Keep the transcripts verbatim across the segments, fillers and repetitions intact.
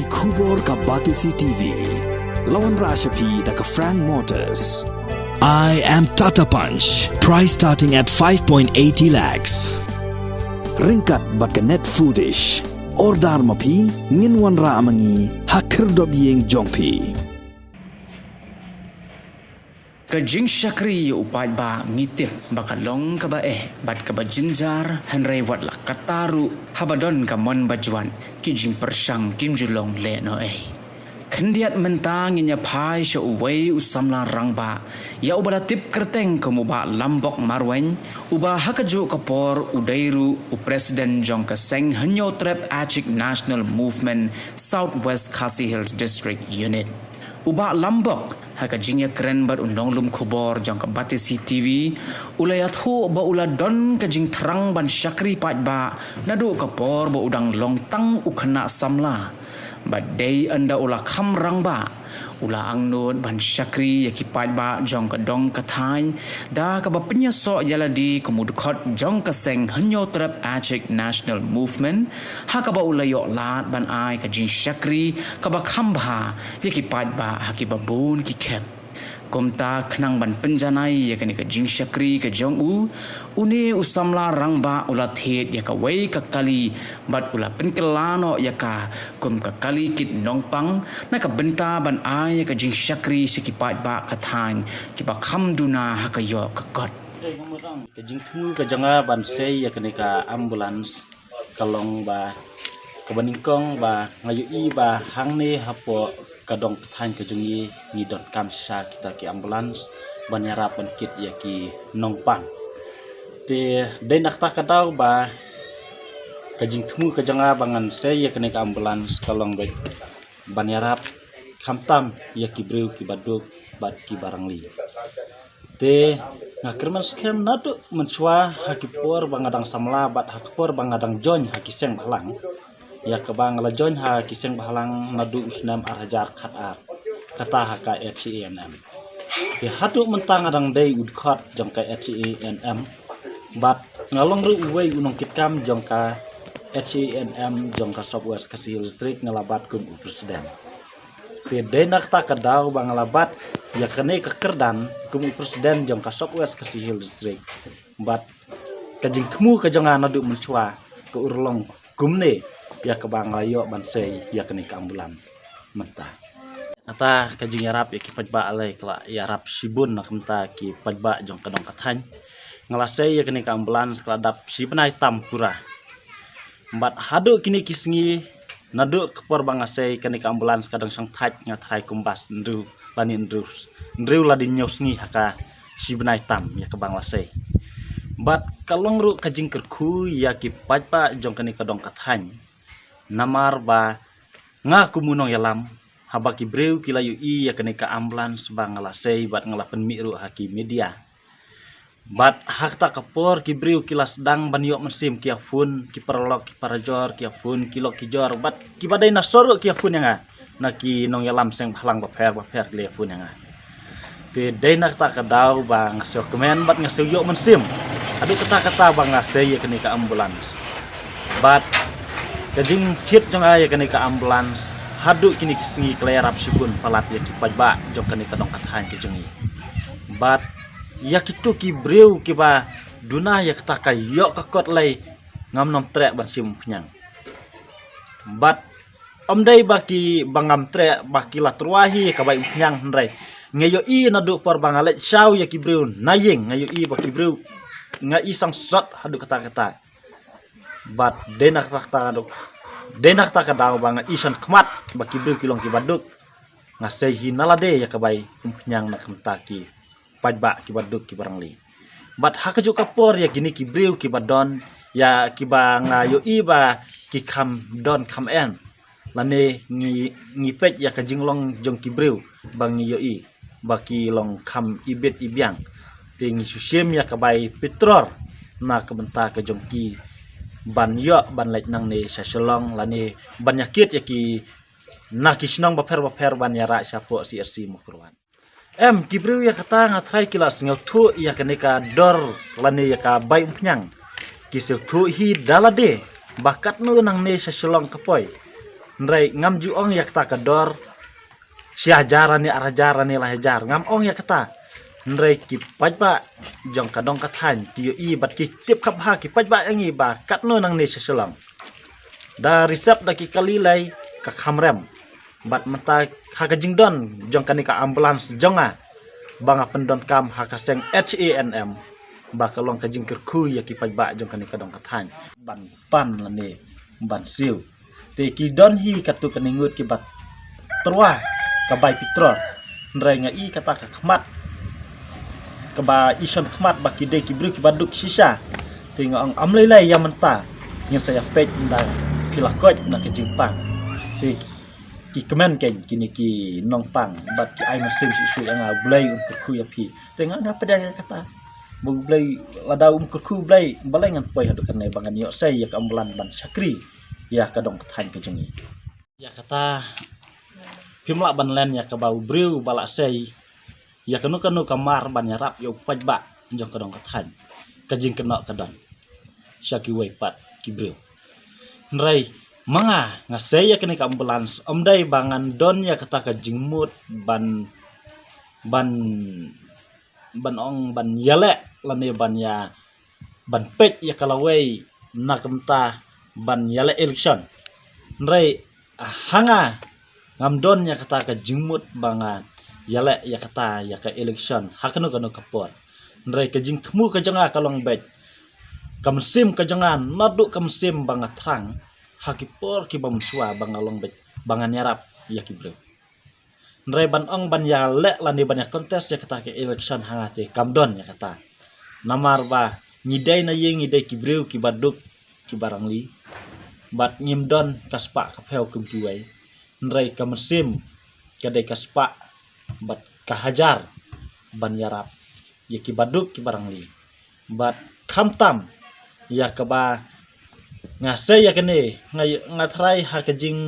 Khubor ka Batesi T V. La wanrah sha phi da ka Frank Motors. I am Tata Punch. Price starting at five point eighty lakhs. Ryngkat bad ka Net Foodish. Order ma phi, ngin wanrah ma ngi ha khyrdop ïing jong phi. Ka jingshakri ïa u paidbah ngi tip ba ka long kaba eh bad kaba jynjar, hynrei wat la katta ruh, haba don ka mon bajwat, ki jingpyrshang kim ju long lehnohei. Khyndiat mynta ngin ïa phai sha uwei u samla rangbah ïa uba la tip kyrteng kum u Bah Lambok Marwein, uba ha kajuh ka por u dei ruh u president jong ka seng Hynñiewtrep Achik National Movement South West Khasi Hills District Unit. U Bah Lambok, ha ka jingïakren bad u nonglum khubor jong ka Batesi T V, u la ïathuh ba u la don ka jingthrang ban shakri paidbah naduh ka por ba u dang long tang u khynnah samla. Bad dei ynda u la kham rangbah, u la angnud ban shakri ïa ki paidbah jong ka dong ka thaiñ, da kaba pynïasoh ïa lade kum u dkhot jong ka seng Hynñiewtrep Achik National Movement, ha kaba u la ïoh lad ban ai ka jingshakri kaba kham bha ïa ki paidbah ha kiba bun ki khep. Kumta khnang ban pynjanai ïa kane ka jingshakri ka jong u, une u samla rangbah u la thied ïa kawei ka kali bad u la pynkylla noh ïa ka kum ka kali kit nongpang, na ka bynta ban ai ïa ka jingshakri sha ki paidbah ka thaiñ kiba kham duna ha ka ïoh ka kot. Ka jingthmu ka jong nga ban sei ïa kane ka ambulance ka long ba, kaba nyngkong ba nga ïohi ba hangne hapoh ka dong ka thaiñ ka jong ngi, ngi donkam shisha kita ki ambulance ban ïarap ban kit ïa ki nongpang. Te dei na kata ka daw ba ka jingthmu ka jong nga ba ngan sei ïa kane ka ambulance ka long ba ban ïarap khamtam ïa ki briew kiba duk bad kiba rangli. Te nga kyrmen skhem naduh mynshuwa ha ki por ba nga dang samla bad ha ki por ba nga dang join ha ki seng bhalang. Ïa kaba nga la join ha ki seng bhalang naduh u snem ar hajar khatar, kata ha ka H A N M. Te haduh mynta nga dang dei u dkhot jong ka H A N M. Bad nga long ruh uwei u nongkitkam jong ka H A N M jong ka South West Khasi Hills District, nga la bat kum u president. Te dei na kata ka daw ba nga la bat ïa kane ka kyrdan kum u president jong ka South West Khasi Hills District. Bad ka jingthmu ka jong nga naduh mynshuwa ka urlong kumne ïa kaba nga la ïoh ban sei ïa kane ka ambulance mynta. Kata ka jingïarap ïa ki paidbah, ale ka la ïarap shibun na ka bynta ki paidbah jong ka dong ka thaiñ. Nga la sei ïa kane ka ambulance ka la dap shi bnai tam pura. Bad haduh kine ki sngi, naduh ka por ba nga sei kane ka ambulance ka dang shong thait, nga tharai kumba hynriew lane hynriew, hynriew lane hynñiew sngi ha ka shi bnai tam ïa kaba nga la sei. Bad ka long ruh ka jingkyrkhu ïa ki paidbah jong kane ka dong ka thaiñ. Namar ba nga kum u nongïalam, haba ki briew ki la ïohi ïa kane ka ambulance ba nga la sei bad nga la pynmih ruh ha ki media. Bad ha kata ka por ki briew ki la sdang ban ïoh mynsiem, ki ïa phone, ki paralok ki parajor ki ïa phone, ki lok ki jor, bad kiba dei na sor ruh ki ïa phone ïa nga. Na ki nongïalam seng bhalang bapher bapher ki la ïa phone ïa nga. Te dei na kata ka daw ba nga sngewkmen bad nga sngew ïoh mynsiem. Haduh katta katta ba nga sei ïa kane ka ambulance. Bad ka jingthied jong nga ïa kane ka ambulance haduh kine ki sngi ka la ïarap shibun palat ïa ki paidbah jong kane ka dong ka thaiñ ka jong ngi. Bad ïa kito ki briew kiba duna ïa kata ka ïoh ka kot lei, ngam nym treh ban shim umphniang. Bad ym dei ba ki, ba ngam treh, ba ki la tyrwa hi ka bai umphniang, hynrei nga ïohi naduh por ba nga leit shaw ïa ki briew na ïing, nga ïohi ba ki briew, nga i sangsot haduh katta katta. Bad dei na kata ka daw, dei na kata ka daw ba nga i shon khmat ba ki briew ki long kiba duk, nga sei hi na lade ïa ka bai umphniang na ka bynta ki paidbah kiba duk kiba rangli. Bad ha kajuh ka por ïa kine ki briew kiba don, ïa kiba nga ïohi ba ki kham don kham en, lane ngi, ngi peit ïa ka jinglong jong ki briew ba ngi ïohi ba ki long kham ibit ibiang. Te ngi shu shim ïa ka bai petrol na ka bynta ka jong ki ban ïoh ban leit nangne sha Shillong, lane ban ïa kit ïa ki na ki shnong bapher bapher ban ïa rah shapoh C R C Mawkyrwat. Em, ki briew ïa kata nga tharai ki la sngewthuh ïa kane ka dor lane ïa ka bai umphniang. Ki sngewthuh hi da lade ba katno nangne sha Shillong ka poi. Hynrei ngam ju ong ïa kata ka dor shi hajar ne ar hajar ne lai hajar, ngam ong ïa kata. Hynrei ki paidbah jong ka dong ka thaiñ ki ïohi bad ki tip kham bha ki paidbah ïa ngi ba katno nangne sha Shillong da reserve da ki kali lei ka kham rem. Bad mynta ha ka jingdon jong kane ka ambulance jong nga ba nga pyndonkam ha ka seng H A N M, ba ka long ka jingkyrkhu ïa ki paidbah jong kane ka dong ka thaiñ ban pan lane ban siew. Te ki don hi katto katne ngut kiba tyrwa ka bai petrol. Hynrei nga i kata ka khmat kaba i shon khmat ba ki dei ki briew kiba duk shisha. Te nga ong ym lei lei, ïa mynta ngin sa ïa peit ynda phi la koit na ka jingpang. Te ki kmen keiñ kine ki nongpang bad ki ai mynsiem shuh shuh ïa nga, U Blei un kyrkhu ïa phi. Te nga nga pdiang ïa kata ba U Blei, lada um kyrkhu U Blei, balei ngan poi haduh kane ba ngan ïoh sei ïa ka ambulance ban shakri ïa ka dong ka thaiñ ka jong ngi. Ïa kata phim lah ban len ïa kaba u briew ba la sei ïa kano kano ka mar ban ïarap ïa u paidbah jong ka dong ka thaiñ. Ka jingkynnoh ka don sha kiwei pat ki briew. Hynrei ma nga, nga sei ïa kane ka ambulance ym dei ba ngan don ïa kata ka jingmut ban, ban, ban ong ban ïaleh lane ban ïa, ban peit ïa ka lawei na ka bynta ban ïaleh election. Hynrei ha nga ngam don ïa kata ka jingmut ba ngan ïaleh ïa kata ïa ka election ha kano kano ka por. Hynrei ka jingthmu ka jong nga ka long beit ka mynsiem ka jong nga, naduh ka mynsiem ba nga thrang ha ki por kiba mynshuwa ba nga long beit ba ngan ïarap ïa ki briew. Hynrei ban ong ban ïaleh lane ban ïa contest ïa kata ka election ha nga te kam don ïa kata. Namar ba ngi dei na ïing, ngi dei ki briew kiba duk kiba rangli. Bad ngim don ka spah ka phew kum kiwei. Hynrei ka mynsiem ka dei ka spah bad ka hajar ban ïarap ïa kiba duk kiba rangli. Bad khamtam ïa kaba nga sei ïa kane, nga, nga tharai ha ka jing,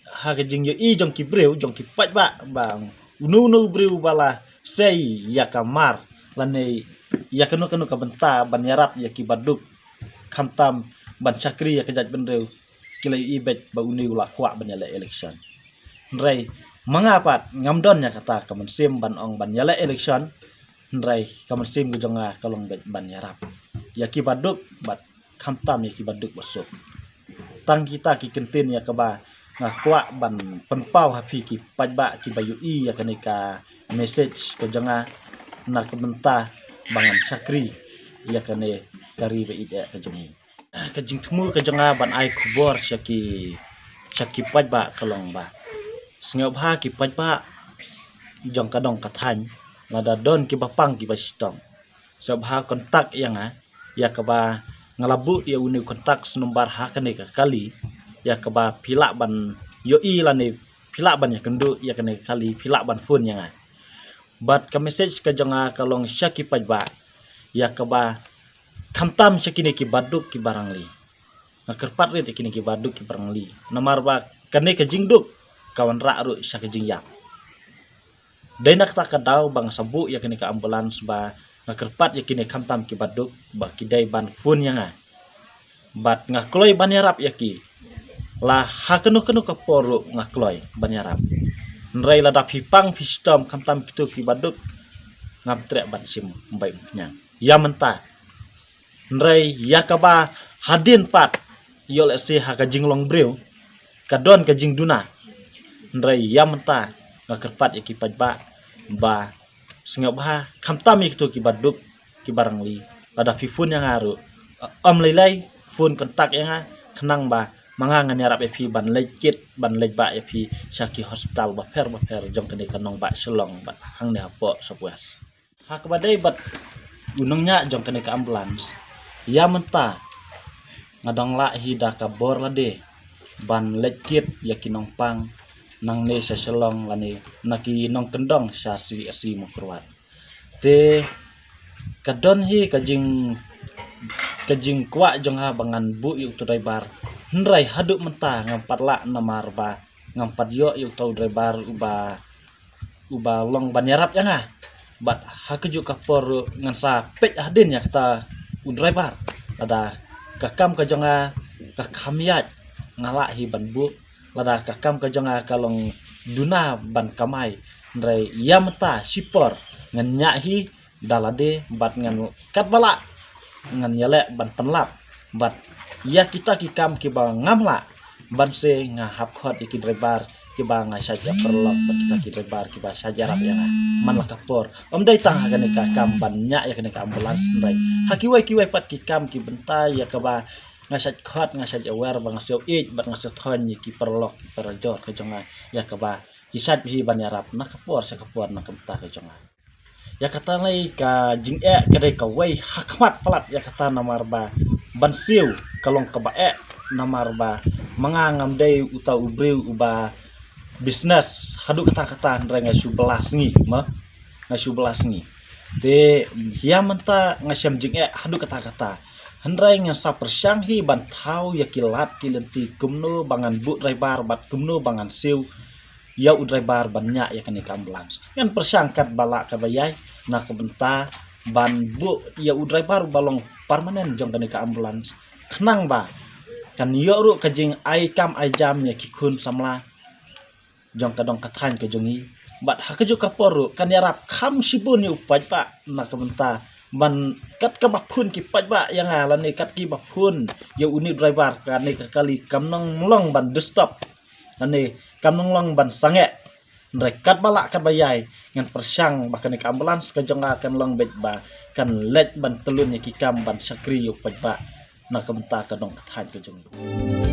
ha ka jingïohi jong ki briew, jong ki paidbah ba uno uno u briew ba la sei ïa ka mar lane ïa kano kano ka bynta ban ïarap ïa kiba duk, khamtam ban shakri ïa ka jaitbynriew, ki la ïohi beit ba une u la kwah ban ïaleh election. Hynrei ma nga pat ngam don ïa kata ka mynsiem ban ong ban ïaleh election. Hynrei ka mynsiem ka jong nga ka long beit ban ïarap ïa kiba duk bad khamtam ïa kiba duk ba suk. Tang kita ki kyntien ïa kaba nga kwah ban pynpaw ha phi ki paidbah kiba ïohi ïa kane ka message ka jong nga na ka bynta ba ngan shakri ïa kane ka ri ba ïeit ka jong ngi. Ka jingthmu ka jong nga ban ai khubor sha ki, sha ki paidbah ka long ba sngewbha ki paidbah jong ka dong ka thaiñ, lada don kiba pang kiba shitom, sngewbha contact ïa nga, ïa kaba nga la buh ïa une u contact number ha kane ka kali, ïa kaba phi lah ban ïohi lane phi lah ban ïakynduh ïa kane ka kali, phi lah ban phone ïa nga. Bad ka message ka jong nga ka long sha ki paidbah, ïa kaba khamtam sha kine kiba duk kiba rangli. Nga kyrpad rit ïa kine kiba duk kiba rangli, namar ba kane ka jingduk ka wanrah ruh sha ka jingïap. Dei na kata ka daw ba nga sa buh ïa kane ka ambulance ba nga kyrpad ïa kine khamtam kiba duk ba ki dei ban phone ïa nga. Bad nga kloi ban ïarap ïa ki. La ha kano kano ka por ruh nga kloi ban ïarap. Hynrei lada phi pang phi shitom khamtam kito kiba duk, ngam treh ban shim bai umphniang ïa mynta. Hynrei ïa kaba hadien pat, ïoh lehse ha ka jinglong briew ka don ka jingduna. Hynrei ïa mynta nga kyrpad ïa ki paidbah ba sngewbha khamtam ïa kito kiba duk kiba rangli, lada phi phone ïa nga ruh, ym lei lei phone contact ïa nga, khnang ba ma nga ngan ïarap ïa phi ban leit kit ban leit bah ïa phi sha ki hospital bapher bapher jong kane ka nongbah Shillong bad hangne hapoh South West. Ha kaba dei bad u nongñiah jong kane ka ambulance, ïa mynta nga dang lah hi da ka bor lade ban leit kit ïa ki nongpang nangne sha Shillong lane na ki nongkyndong sha C C Mawkyrwat. Te ka don hi ka jing, ka jingkwah jong nga ba ngan buh ïa uto u driver. Hynrei haduh mynta ngam pat lah namar ba ngam pat ïoh ïa uto u driver uba, uba long ban ïarap ïa nga. Bad ha kajuh ka por ruh ngan sa peit hadien ïa kata u driver. Lada ka kam ka jong nga ka kham ïaid, nga lah hi ban buh. Lada ka kam ka jong nga ka long duna ban kamai, hynrei ïa mynta shipor ngan ñiah hi da lade bad ngan katba lah ngan ïaleh ban pynlap bad ïa kita ki kam kiba ngam lah ban se nga hap khot ïa ki driver kiba nga shait ïa paralok bad kita ki driver kiba shait ïarap ïa nga man la ka por. Ym dei tang ha kane ka kam ban ñiah ïa kane ka ambulance hynrei ha kiwei kiwei pat ki kam ki bynta ïa kaba nga shait khot, nga shait ïawer ba nga siew ïeit bad nga siew thoiñ ïa ki paralok ki parajor ka jong nga ïa kaba ki shait hi ban ïarap na ka por sha ka por na ka bynta ka jong nga. Ïa kata lei ka jingeh ka dei kawei ha khmat palat ïa kata namar ba ban siew ka long kaba eh namar ba ma nga ngam dei uta u briew uba business haduh kata kata hynrei nga shu bylla sngi ma nga shu bylla sngi. Te ïa mynta nga shem jingeh haduh kata kata hynrei ngan sa pyrshang hi ban thaw ïa ki lad ki lynti kumno ba ngan buh driver bad kumno ba ngan siew ïa u driver ban ñiah ïa kane ka ambulance. Ngan pyrshang katba lah katba ïai na ka bynta ban buh ïa u driver ba long permanent jong kane ka ambulance. Khnang ba kan ïoh ruh ka jingai kam ai jam ïa ki khun samla jong ka dong ka thaiñ ka jong i. Bad ha kajuh ka por ruh kan ïarap kham shibun ïa u paidbah na ka bynta ban kat kaba phone ki paidbah ïa nga lane kat kiba phone ïa une u driver kane ka kali kam nang long ban disturb lane kam nang long ban sangeh. Hynrei katba lah katba ïai ngan pyrshang ba kane ka ambulance ka jong nga kan long beit ba kan leit ban tylun ïa ki kam ban shakri ïa u paidbah na ka bynta ka dong ka thaiñ ka jong i.